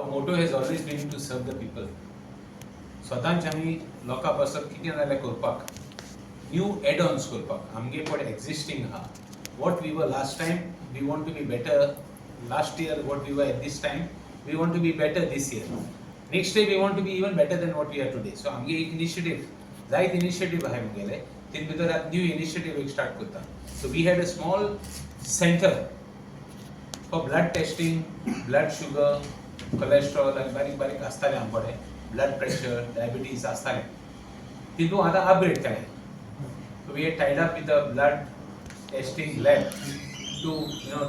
Motto has always been to serve the people. सदांच आमी लोकां पासत कितें जाल्यार करपाक, न्यू एड ऑन्स करपाक. आमगे पळय एक्झिस्टींग आहा, what we were last time, we want to be better. Last year, what we were at this time, we want to be better this year. Next year, we want to be even better than what we are today. So आमगे एक initiative, जायत initiative आहाय मुगेले. तीन भितर आतां new initiative एक start करता. So we had a small center for blood testing, blood sugar, cholesterol आनी बारीक बारीक आसताले आमचे कडेन, ब्लड प्रेशर, डायबिटीज आसताले. तितून आतां अपग्रेड केलें. So we had tied up with a blood testing lab to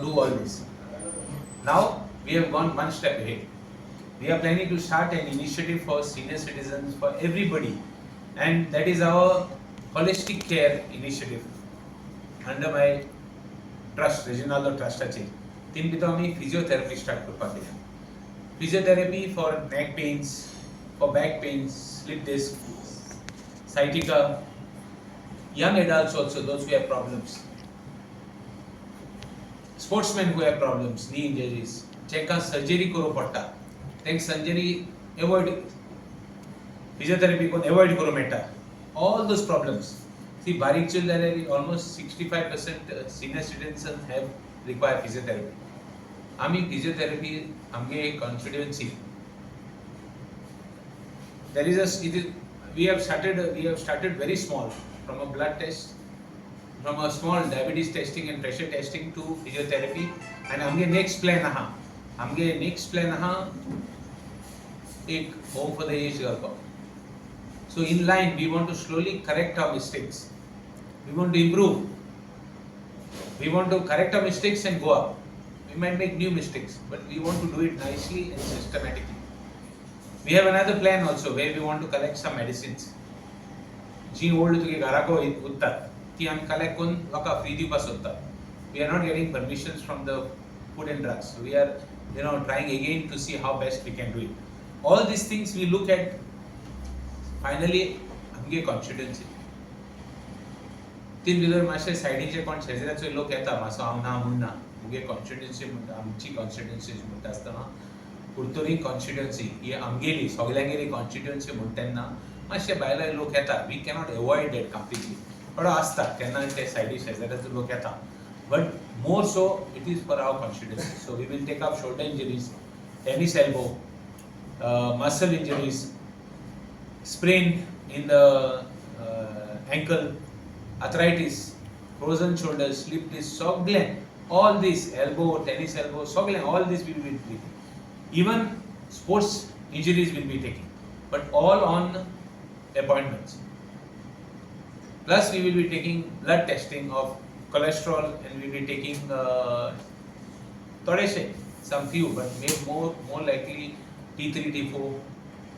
do all this. Now we have gone one step ahead. We are planning to start an initiative for senior citizens, for everybody, and that is our holistic care initiative under my trust, Reginaldo ट्रस्टाचेर. तीन भितर आमी physiotherapy start करपाक केल्या, physiotherapy for neck pains, for back pains, slip disc, sciatica, young adults also, those who have problems, sportsmen who have problems, knee injuries, जांकां surgery करूंक पडटा तांकां surgery avoid, physiotherapy करून एवॉयड करूंक मेळटा ऑल those problems. सी, बारीक चेर जाल्यार almost 65% senior citizen have require physiotherapy. आमी फिजियोथेरपी आमगे constituency, there is a it is we have started very small, from a blood test, from a small diabetes testing and pressure testing to physiotherapy. And आमगे next plan आहा, आमगे next plan आहा एक home for the aged घालपाक. So in line, we want to slowly correct our mistakes. We want to improve. We want to correct our mistakes and go up. We might make new mistakes, but we want to do it nicely and systematically. We have another plan also where we want to collect some medicines. जी old तुगे घराको उरतात ती आमी collect करून लोकांक free दिवपाक सोदतात. We are not getting permissions from the food and drugs. We are trying again to see how best we can do it. All these things we look at. Finally, आमगे constituency तीन भितर मातशे सायडीचे कोण शेजऱ्याचो लोक येता मातसो, हांव ना म्हण ना. मुगे कॉन्स्टिट्युएन्सी म्हणटा, आमची कॉन्स्टिट्युएन्सी म्हणटा आसतना, कुडतरी कॉन्स्टिट्युएन्सी ही आमगेली सगल्यांगेली कॉन्स्टिट्युएन्सी म्हण तेन्ना मातशे भायले लोक येता. We cannot avoid that completely. थोडो आसता केन्ना ते सायडी शेजाऱ्याचो लोक येता, but more so it is for our constituency. So we will take up shoulder injuries, tennis elbow, muscle injuries, sprain in the ankle, arthritis, frozen shoulders, slip disc, सगळे, all this elbow, tennis elbow, सगळे, all this we will be taking. Even sports injuries will be taking, but all on appointments. Plus, we will be taking blood testing of cholesterol and we will be taking थोडेशे, some few, but may more likely T3, T4,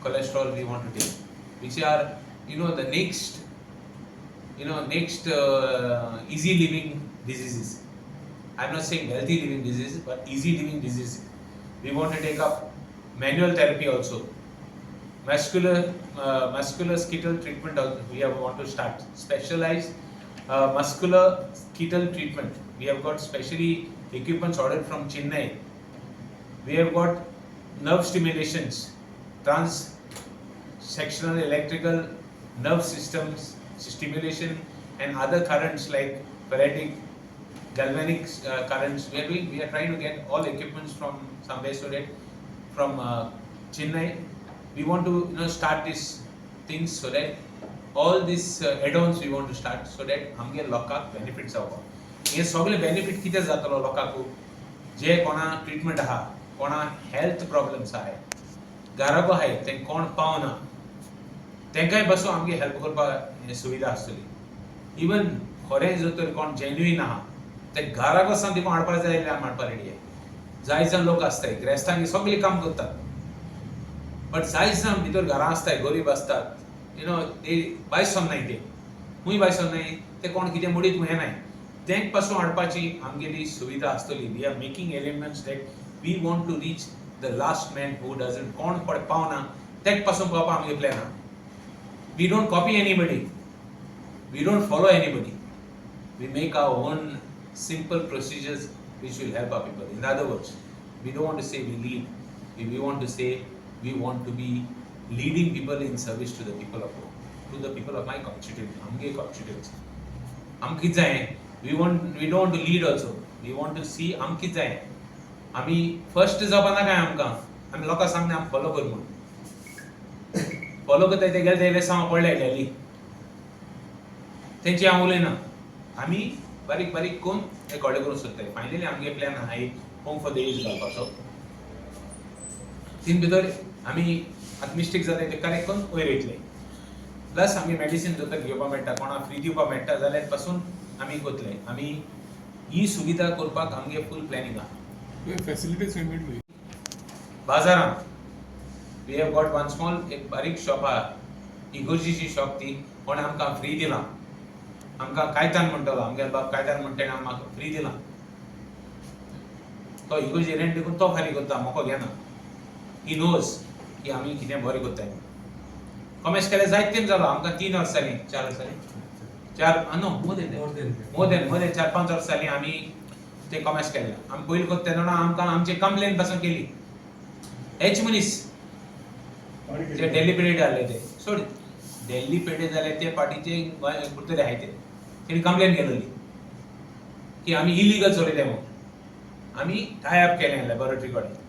cholesterol we want to take, which are the next easy living diseases. I'm not saying healthy living diseases, but easy living diseases. We want to take up manual therapy also. Muscular skeletal treatment also we have want to start specialized muscular skeletal treatment. We have got specially equipments ordered from Chennai. We have got nerve stimulations, trans sectional electrical nerve systems stimulation and other currents like faradic, galvanic currents. We are trying to get all equipments from somewhere so that from Chennai we want to start these things so that all these add-ons we want to start so that आमगे लोकांक benefit जावपाक. हे सगळे benefit कितें जातलो लोकांक, जे कोणा treatment आहा, कोणा हेल्थ प्रॉब्लम्स आहाय, घराबो आहाय, ते कोण पावना, तेंकांय पासून आमगे हेल्प करपाक हे सुविधा आसतली. इवन खरें जर तर कोण जेन्युइन आहा, ते घराक वचून तिका हाडपाक जाय जाल्यार आमी हाडपाक रेडी आहाय. जाय जाण लोक आसताय, ग्रेस्तांगी सगळीं काम करतात, बट जाय जाण भितर घरां आसताय, गरीब आसतात, you know ते बायसोन नाय, ते खूंय बायसोन नाय, ते कोण कितें मोडीत हें नाय, तेंक पासून हाडपाची आमगेली सुविधा आसतली. We are making elements that we want to reach the last man who doesn't, कोण पळय पावना तेक पासून पावपा आमगे प्लॅन आहा. We don't copy anybody, we don't follow anybody. We make our own simple procedures which will help our people. In other words, we don't want to say we lead. We want to say we want to be leading people in service to the people of to the people of my constituency, आमगे constituency. आमकां कितें जाय, we don't to lead also, we want to see आमकां कितें जाय. आमी first जावपा नाका आमकां, आमी लोकांक सांगना आमी फॉलो कर म्हूण. फॉलो करता ते गेले ते इलेक्सांव पडले डेली, तेंची हांव उलयना. आमी बारीक बारीक करून ते घोडे करूंक सोदताय. फायनली आमगे प्लॅन आहा एक होम फॉर the age घालपाचो. तीन भितर आमी आतां मिस्टेक जाता ते करेक्ट करून वयर वयतले. प्लस आमी मेडिसीन दोतोर घेवपाक मेळटा, कोणाक फ्री दिवपाक मेळटा जाल्यार पासून आमी करतले. आमी ही सुविधा करपाक आमगे फूल प्लॅनिंग आहा. फॅसिलिटीज खंय मेळटली? बाजारांत we have got one small एक बारीक शॉप आहा, इगोर्जीची शॉप ती. कोणें आमकां फ्री दिलां, आमकां कायतान म्हणटलो, आमगे बाब कायतान म्हणटा, तेणें आमकां फ्री दिलां. तो इगोर्जी रेंट देखून तो फारीक करता, मोको घेना. ही नोज की आमी कितें बरें करताय. कॉमेस केल्यार जायत तेम जालो आमकां 3 वर्सां जालीं, 4 वर्सां जालीं, चार, no, more than, more than 4-5 वर्सां जालीं आमी ते कॉमेस केल्ले. आमी पयलीं करता तेन्ना आमकां आमची कंप्लेन पासून केली हेच मनीस जे डेल्ली पेडे जाल्ले ते सोड, डेल्ली पेडे जाले ते पार्टीचे गोंय कुडतरी आहाय ते, तेणी कंप्लेन केलेली की आमी इलिगल चलयले म्हणून. आमी टाय अप केलें लॅबोरेटरी कडेन.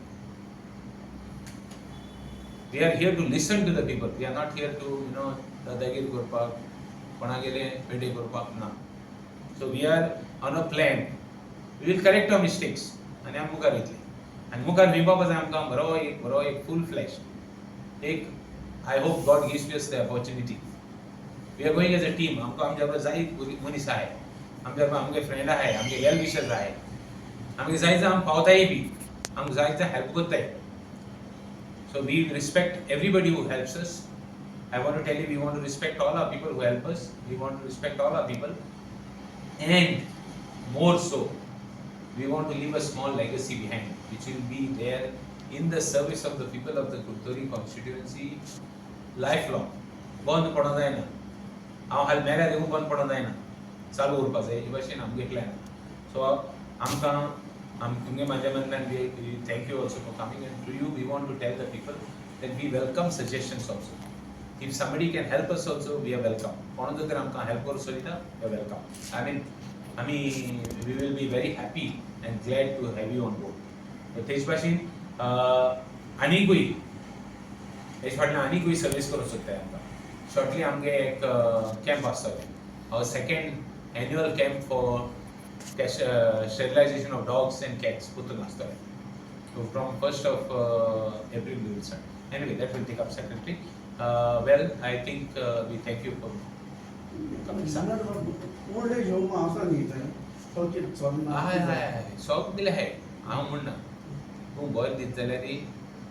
We are here to listen to the people, we are not here to दादागीर करपाक, कोणागेले पेडे करपाक ना. So we are on a plan, we will correct our mistakes आनी आमी मुखार वयतले. आनी मुखार विवपा जाय आमकां बरो एक फूल फ्लॅश एक. I hope God gives us the opportunity. We are going as a team. आमकां आमच्या बरोबर जायत मनीस आहाय, आमच्या बरोबर आमगे फ्रेंड आहाय, आमगे वेल विशर्स आहाय. आमगे जाय जाय आमी पावताय बी, आमकां जाय जाय हेल्प करताय. So we respect everybody who helps us. I want to tell you, we want to respect all our people who help us. We want to respect all our people. And more so, we want to leave a small legacy behind, which will be there in the service of the people of the Curtorim constituency lifelong. बंद पडोंक जायना. हांव हाल मेल्यार देखून बंद पडोंक जायना, चालू उरपा जाय. हे भाशेन आमगे प्लॅन. सो आमकां तुमगे माध्यमांतल्यान we thank you also for coming, and to you we want to tell the people that we welcome suggestions also. If somebody can help us also, we are welcome. कोण जर आमकां help करूं सोदिता, we are welcome. I mean, आमी we will be very happy and glad to have you on board. तेच भाशेन आनीकूय हेच फाटल्यान आनीकूय सर्वीस करूंक सोदताय आमकां. शॉर्टली आमगे एक कॅम्प आसतलें, our second annual camp for cash sterilization of dogs and cats पुतून आसतलें. So from 1st of April we will start. Anyway, that will take up separately. Well, I think we thank you for coming, sir. Old age home आसा न्ही थंय, तो कितें चलना? हय हय हय, सगळे आहाय. हांव म्हणना, तूं बरें दित जाल्यार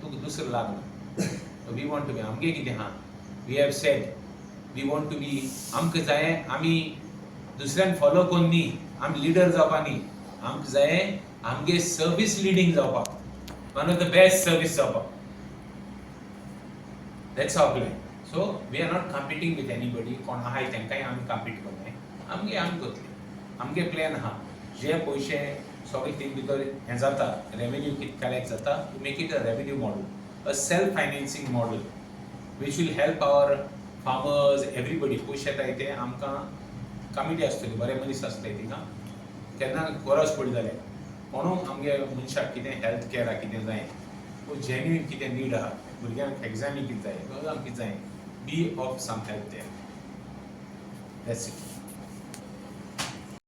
तुका दुसरो लागना. We want to be, आमगे कितें आहा, we have said we want to be, आमकां जाय आमी दुसऱ्यान फॉलो करून न्ही, आमी लिडर जावपा न्ही. आमकां जाय आमगे सर्वीस लिडींग जावपाक, one of the best service जावपाक. That's our plan. So we are not competing with anybody. कोण आहाय तांकांय आमी कम्पीट करनाय. आमगे आमी करतले. आमगे प्लॅन आहा, जे पयशे सगळे तीन भितर हें जाता, रेवेन्यू कितें कलेक्ट जाता, to make it a revenue model, a self financing model which will help our farmers, everybody. पयशे येताय ते आमकां कमिटी आसतली, बरे मनीस आसतले थिंगा. केन्ना गरज पडली जाल्यार कोणूक आमगे मनशाक कितें हेल्थ केअराक कितें जाय, जेन्युइन कितें नीड आहा, भुरग्यांक एग्जामी कितें जाय, कितें जाय, be of some help there. That's it.